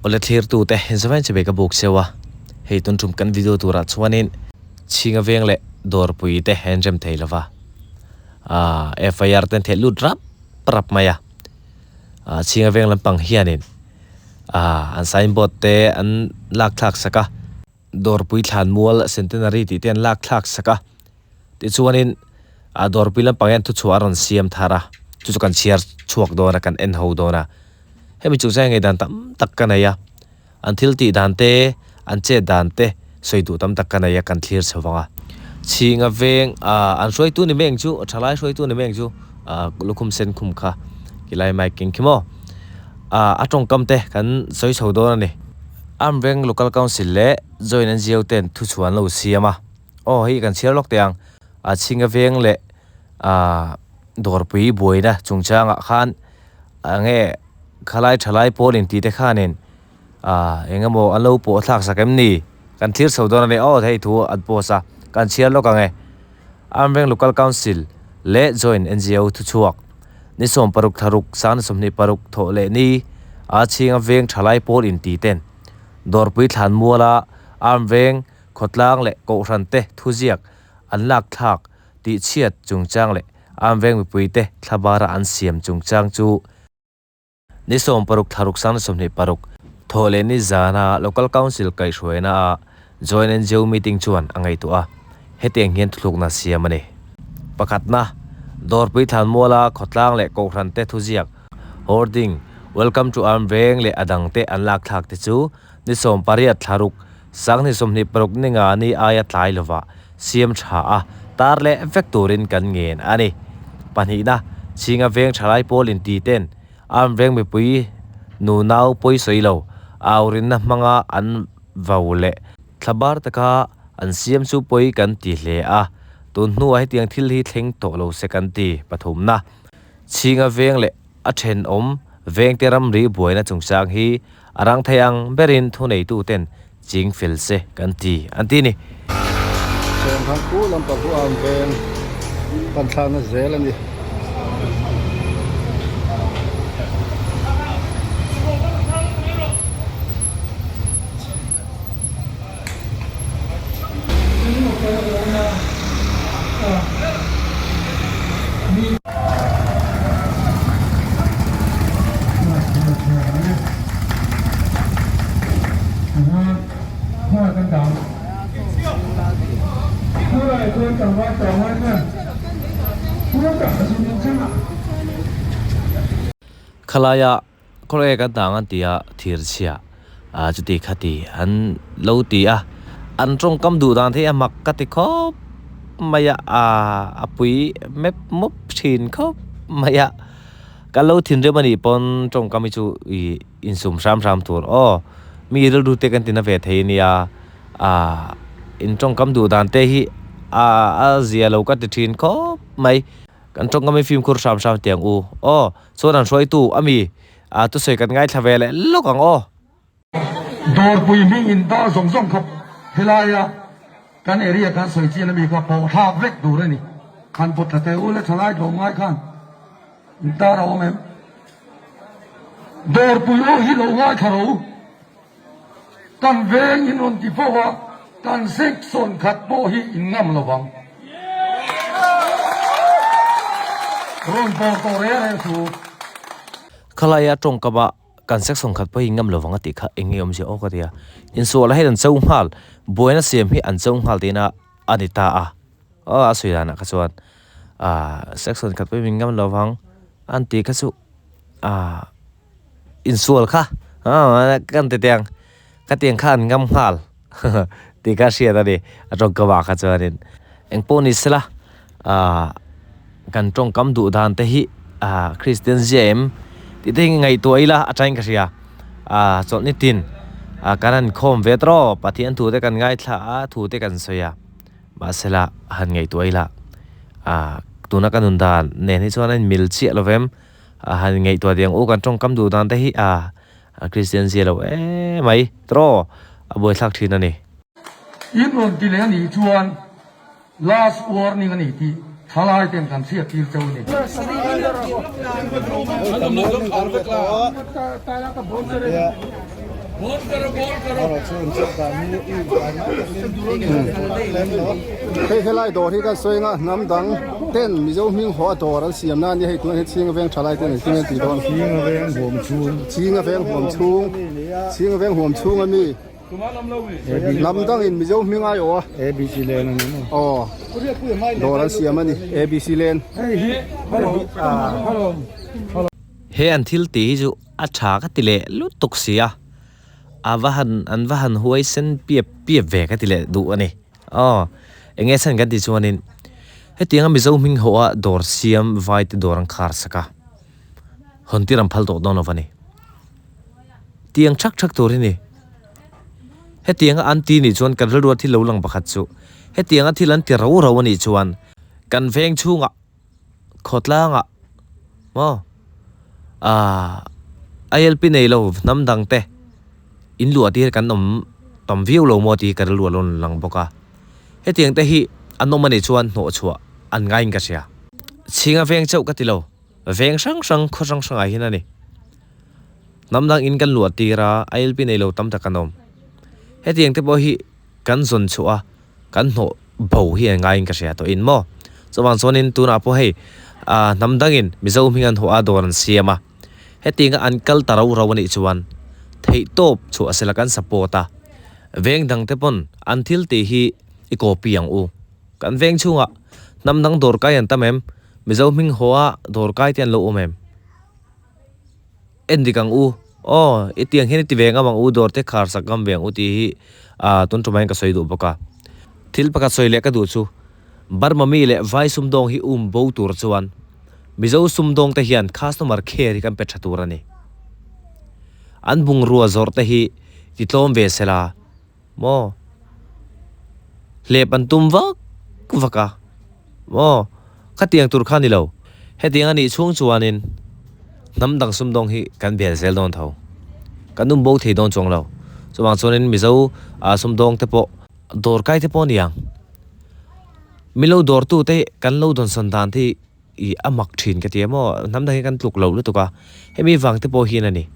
Awle thlirtute zawain chibai ka buk cheu a, hei tun tum kan video turah chuanin chhinga veng leh dawrpui te an rem thei lova, aah FIR te an theh lut rap rap mai a, aah chhinga veng lampang hianin aah an sign board te an lak thlak sak a. Dawrpui Thlanmual Centenary tih te an lak thlak sak a, tichuanin ah dawrpui lampang hian thuchhuah a rawn siam thar a, chu chu kan chhiar chhuak dawn a, kan en ho dawn a. Hemi chungchang hi ngaihdan tam tak ka nei a, an thil tih dan te, an chet dan te sawi duh tam tak ka nei a, kan thlir chho vang a. Chhinga veng ah an hruaitu ni meng chu, thalai hruaitu ni meng chu ah lukhum sen khum kha kilai mic keng khi maw. Ah a tawngkam te kan sawi chho dawn a ni. Armveng Local Council leh Joint NGO ten thuchhuah an lo siam a. Aw hei kan chhiar lawk teh ang. Ah Chhinga veng leh ah dawrpui buaina chungchangah khan enge khalai thalai pawl intih te khanin ah eng emaw an lo pawh thlak sak em ni? Kan thlir chho dawn a ni. Aw hei thu an post a, kan chhiar lawk ang e. Armveng Local Council leh Joint NGO thuchhuak ni 16 thlaruk sang ni 26 thawh leh ni a chhinga veng thalai pawl inti ten Dawrpui Thlanmuala Armveng khawtlang leh Kohhran te thuziak an lak thlak tih chhiat chungchang leh Armveng mipui te thlabara an siam chungchang chu Ni 16 thlaruk sang ni 26 thawh leh ni zana Local Council kaihhruaina ah Joint NGO meeting chuan a ngaihtuah a, hetiang hian thuthlukna siam a ni. Pakhatna, Dawrpui Thlanmuala khawtlang leh Kohhran te thuziak, hoarding, Welcome to Arm Veng leh a dang te an lak thlak te chu ni 18 thlaruk sang ni 26 ni nga ni aia tlai lova siam tha a, tar leh vek turin kan ngen a ni. Pahnihna, Chhinga Veng Thalai Pawl inti ten Arm veng mipui nu nau pawi sawi lo, aurinna hmanga an vau leh thlabar taka an siam chu pawi kan ti hle a, tun hnuah hetiang thil hi thleng tawh lo se kan ti. Pathumna, Chhinga veng leh a thenawm vengte ramri buaina chungchang hi a rang thei ang berin thuneituten ching fel se kan ti an ti a ni. Chhawng khan khu lampang khu arm veng pan thlakna zel a ni. Khalaia Kawrek a dang an ti a, thir chhia ah chuti khati an lo ti a, an tawngkam duh dan hi a mak ka ti khawp mai a, ah a pui mep mawp thin khawp mai a, ka lo thinrim a nih pawn tawngkam hi chu ih insum hram hram tur aw, mi rilru te kan ti na ve thei ania, ah in tawngkam duh dan te hi ah a zia lo ka ti thin khawp mai, kan tawngkam hi fimkhur hram hram teh ang u aw. Chuan an hruaitu a mi a thusawi kan ngaithla ve leh lawk ang aw. Dawrpui hming in dah zawng zawng kha helaia kan area kan sawi chian ami kha pawh thlak vek tur a ni. Khan pawt tha teh u le thalai tlawm ngai khan in tar a awm em? Dawrpui aw hi lo ngaithla ro. Kan veng in rawn ti fo a, kan section khat pawh hi in ngam lo vang. Rawn bawr tawh reng reng su. Khalaia tawngkama kan section khat pawh hi in ngam lo vang a tih kha eng nge awmzia aw ka ti a. Insual ah hian an cho nghal, buaina siam hi an cho nghal tihna a ni ta a. Aw a sawi danah kha chuan ah section khat pawh hi min ngam lo vang an tih kha chu ah. Insual kha kan ti teng ka tiang kha an ngam nghal tih kha hriat a ni a tawngkam ah kha chuanin engpawh ni sela ah kan tawngkam duh dan te hi ah Kristian zia em tih te hi ngaihtuah ila a tangin ka hria ah chawlhni tin ah kan han khawm ve tawh Pathian thu te kan ngaithla a thu te kan sawi a mahsela han ngaihtuah ila ah tuna ka nun dan nen hi chuan a inmil chiah lo vem. A han ngaihtuah tih ang u kan tawngkam duh dan te hi a a Kristian zia lo em mai tawh a buaithlak thin a ni. In rawn ti leh a nih chuan last warning a ni tih thalai ten kan hriat tir cheu a ni. Hei helai dawr hi kan sawi anga hnam dang ten Mizo hming haw a dawr an siam na a nia hei tunah hian Chhinga veng thalai ten engtin nge an tih dawn Chhinga veng huam chhung Chhinga veng huam chhung Chhinga veng huam chhung a mi hnam dangin Mizo hming ai awh a ABC lane a ni maw aw dawr an siam a ni ABC lane He an thil tih hi chu a tha ka ti leh lutuk si a. A va han an va han huai sen piap piap ve ka ti leh duh a ni. Aw, eng nge chhan kan tih chuanin hetianga Mizo hming ho a dawr siam vai te dawr an khar sak a, hawn tir an phal tawh dawn lo va ni. Tiang thak thak tur hi ni. Hetianga an ti nih chuan kan rilru a thil lo lang pakhat chu hetianga thil an ti rau rau a nih chuan kan veng chhungah khawtlangah maw aaa ILP nei lo hnam dang te in luah tir kan awm tam viau lo maw tih hi ka rilru a lo lang bawk a, hetiang te hi an awm anih chuan hnawh chhuah an ngaiin ka hria. Chhinga veng chauh ka ti lo, veng hrang hrang khaw hrang hrangah hian a ni. Hnam dang in kan luah tir a, ILP nei lo tam tak an awm. Hetiang te pawh hi kan zawn chhuah a. Kan hnawh bo hi an ngaiin ka hria tawh in maw? Chuvang chuanin tunah pawh hei ah hnam dangin Mizo hming an hawh a dawr an siam a, hetianga an kal ta rau rau anih chuan theihtawp chhuah sela kan support a, veng dang te pawn an thil tih hi i copy ang u. Kan veng chhungah hnam dang dawr kai an tam em? Mizo hming haw a dawr kai te an lo awm em? En dik ang u, aw i tiang hian i ti ve ngam ang u, dawr te khar sak ngam ve ang u tih hi ah tun tumah hian ka sawi duh bawk a. Thil pakhat sawi leh ka duh chu Burma mi leh vai sumdawng hi um bo tur chuan Mizo sumdawng te hian customer care hi kan pe tha tur a ni. An bungrua zawrh te hi ti tlawm ve sela maw hlep an tum vak vak a. Maw? Khatiang tur kha ni lo. Hetiang a nih chhung chuanin hnam dang sumdawng hi kan bel zel dawn tho. Kan um bo thei dawn chuang lo. Chuvang chuanin Mizo sumdawng te pawh dawr kai te pawh a ni ang. Milo dawrtu te kan lo dawnsawn dan te hi Ih a mak thin ka ti a maw, hnam dang hi kan tluk loh lutuk a, hemi vang te pawh hian a ni.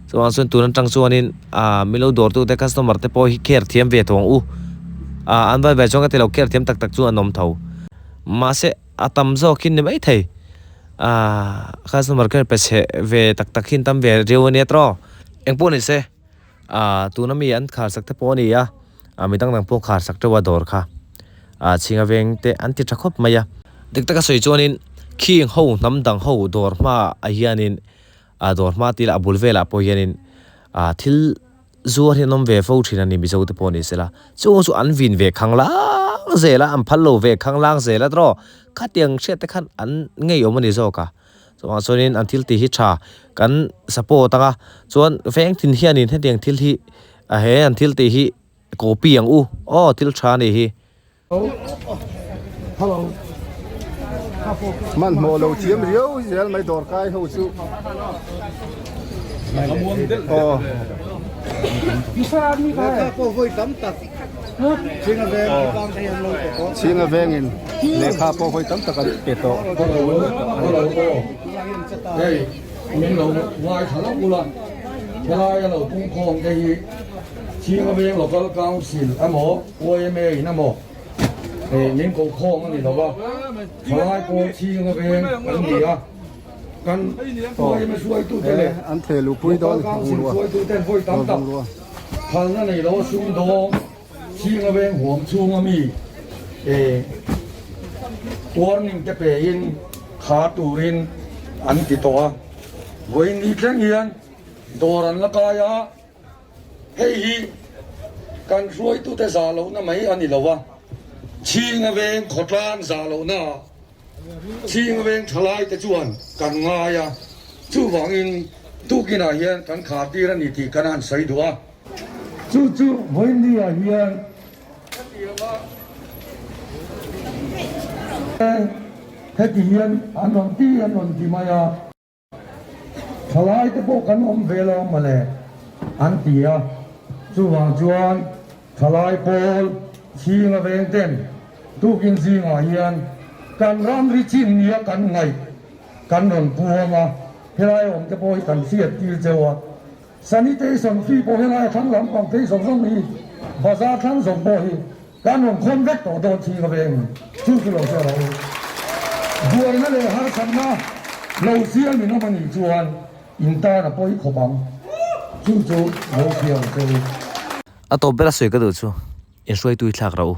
Chuvang chuan tun atang chuanin ah milo dawrtu te customer te pawh hi care thiam ve tawh ang u. Ah an vai vai chuan ka ti lo care thiam tak tak chu an awm tho. Mahse a tam zawk hi ni mai thei. Ah customer care pe chhe ve tak tak hi an tam ve riau a nia tawh. Engpawh ni se ah tuna mi an khar sak te pawh a ni a. Ah mi dang dang pawh khar sak teuh a dawr kha ah chhinga veng te an ti tha khawp mai a. Dik taka sawi chuanin khing ho hnam dang ho dawr hma ah hianin ah dawr hma tih lah a bul velah pawh hianin ah thil zuar hi an awm ve fo thin a ni Mizo te pawh ni sela chung chu an vin ve khang lang zel a an phal lo ve khang lang zel a tawh khatiang hriat te khan an ngeiawm a ni zawk a. Chuvang chuanin an thil tih hi tha kan support anga chuan veng thin hianin hetiang thil hi a he an thil tih hi copy ang u aw thil tha a nih hi. Hmanhmawh lo thiam riau zel mai dawr kai ho chu aw. Chhinga vengin lehkha pawh hawi tam tak an pe tawh. Hei min lo ngaithla lawk ula, helai a lo pungkhawm te hi Chhinga Veng Local Council emaw YMA in emaw min kohkhawm a ni lo va, thalai pawl Chhinga Veng an ni a, kan YMA hruaitute leh An theh luhpui Local dawn Council bungrua hruaituten vawi tam tak bungrua. Phalna nei lo sumdawng Chhinga Veng huam chhunga mi warning te pein kha turin an ti tawh a. Vawiin ni thleng hian dawr an la kai a, hei hi kan hruaitute zah lohna mai a ni lo a, Chhinga Veng khawtlang zah lohna ah Chhinga Veng thalai te chuan kan ngai a, chuvangin tukinah hian kan khar tir a ni tih kan han sawi duh a. Chu chu vawiinniah hian heti hian an rawn ti an rawn ti mai a, thalai te pawh kan awm ve lo mawle an ti a, chuvang chuan thalai pawl chhinga veng ten tukin zingah hian kan ramri chin nia kan ngaih kan rawn puang a, helai awm te pawh hi kan hriat tir cheu a. Sanitation fee pawh helai a thlang lampang phei zawng zawng hi bazar thlang zawng pawh hi kan rawn khawn vek tawh dawn chhing a veng chu chu lo hre rawh u. Buaina leh harsatna lo siam in awm a nih chuan in tan a pawi khawp ang chu chu lo hria ang che u. A tawp ber a sawi ka duh chu in hruaitu hi thlak rawh u.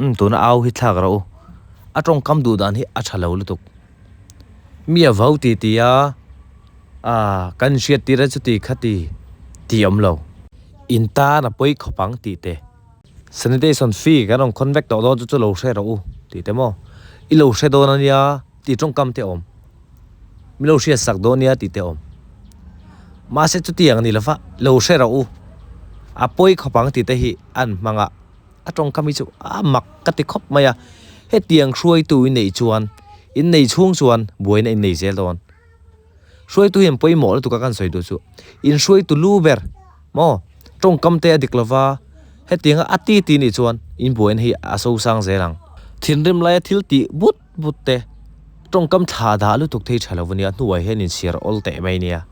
Umm tuna au hi thlak rawh u. A tawngkam duh dan hi a tha lo lutuk. Mi a vau ti ti a, ah kan inhriat tir a chuti kha ti ti awm lo. In tan a pawi khawp ang tih te. Sanitation fee kan rawn khawn vek tawh dawn chu chu lo hre rawh u tih te maw. I lo hre dawn a nia tih tawngkam te awm. Mi lo hriat sak dawn nia tih te awm. Mahse chutiang a ni lova lo hre rawh u. A pawi khawp ang tih te hi an hmang a. A tawngkam hi chu a mak ka ti khawp mai a, hetiang hruaitu i neih chuan in nei chhung chuan buaina in nei zel dawn. Hruaitu hian pawimawh lutuk a kan sawi duh chu in hruaitu lu ber maw tawngkam te a dik lova hetianga a ti ti nih chuan in buaina hi a sosang zel ang. Thinrim laia thil tih but but te tawngkam thla dah lutuk thei tha lo ania hnuai hian inchhir awl teh mai nia.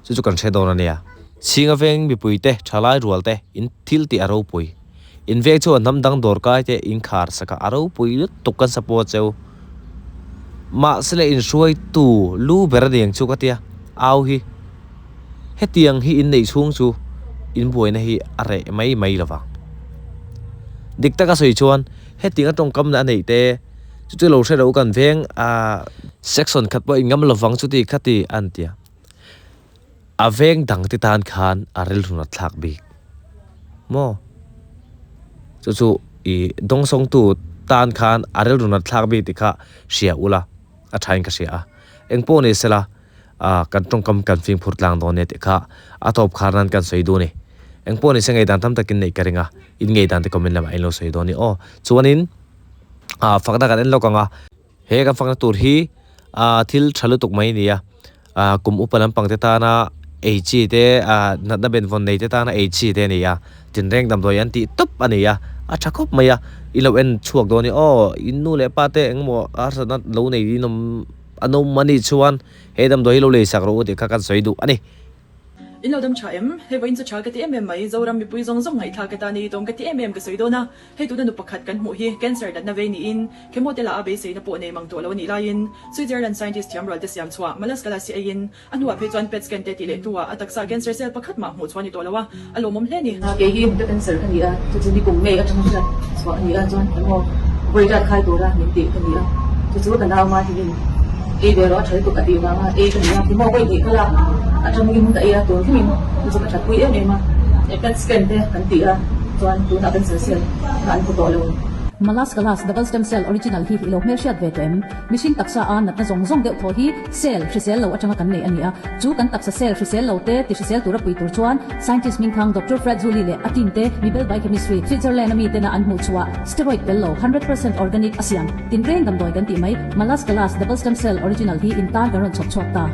Chu chu kan hre dawn a nia. Chhinga veng mipui te, thalai rual te in thil tih a ropui. In veng chu a hnam dang dawr kai te in khar sak a, a ropui lutuk kan support cheu. Mahse le in hruaitu lu ber a niang chu ka tia, au hi. Hetiang hi in neih chhung chu in buaina hi a reh mai mai lovang. Dik taka sawi chuan hetiang a tawngkamna a neih te chu chu lo hre lo kan veng a section khat pawh in ngam lovang chuti khati an tia. A veng dang te tan khan a rilru nat thlak bik maw? Chu chu i dawngsawngtu tan khan a rilru nat thlak bik tih kha hria ula a thain ka hria a. Eng pawh ni sela ah kan tawngkam kan fimkhur tlang dawn nia tih kha a tawp khar nan kan sawi duh a ni. Eng pawh ni se ngei dan tam takin neih ka ring a, in ngei dan te comment lamah in lo sawi dawn a ni aw. Chuanin ah fakna kan en lawk ang a. He kan fakna tur hi ah thil tha lutuk mai a ni a, ah kum upa lampang te tana ei chi te ah natna benvawn nei te tana ei chi te a ni a, tinreng damdawi an tih tawp a ni a, a tha khawp mai a, i lo en chhuak dawn i aw in nu leh pa te engemaw harsatna lo nei in awm an awm a nih chuan he damdawi hi lo lei sak rawh u tih kha kan sawi duh a ni. In lo dam tha em? Hei vawiin chu tha ka ti em em mai, Zoram mipui zawng zawng ngaihthlak ka tan i tawm ka ti em em ka sawi dawn a, hei tuna nu pakhat kan hmuh hi cancer natna vei niin chemo te lah a beiseina pawh nei mang tawh lo a nih laiin Switzerland scientist thiam rual te siam chhuah Malaskalas hi eiin a hnuah phei chuan PET scan te tih leh hnuah a taksa cancer cell pakhat mah hmuh chhuah a ni tawh lo a, a lawmawm hle a ni. Kei hi ka cancer ka ni a, chu chu nikum ngei atanga hriat chhuah a ni a, chuan emaw vawi rat khai tura min tih ka ni a, chu chu ka nau mahniin ei ve rawh a tha lutuk a tih vanga ei ka ni a, emaw vawi hnih kala atangin ka ei a, tun thlengin chu chu ka that pui em em a, PET scan te kan ti a, chuan tunah cancer cell kha an hmu tawh lo. Malas Kalas Double Stem Cell Original hi i lo hmelhriat ve tawh em? Mihring taksa a natna zawng zawng deuh thaw hi cell hrisel lo atanga kan nei a ni a. Chu kan taksa cell hrisel lo te ti hrisel tura pui tur chuan scientist hmingthang Doctor Fred Zuli leh a team te Mibel Biochemistry, Switzerland a mi tena an hmuh chhuah steroid tel lo 100% organic a siam tinreng damdawi kan tih mai Malas Kalas Double Stem Cell Original hi in tan kan rawn chhawp chhuak ta.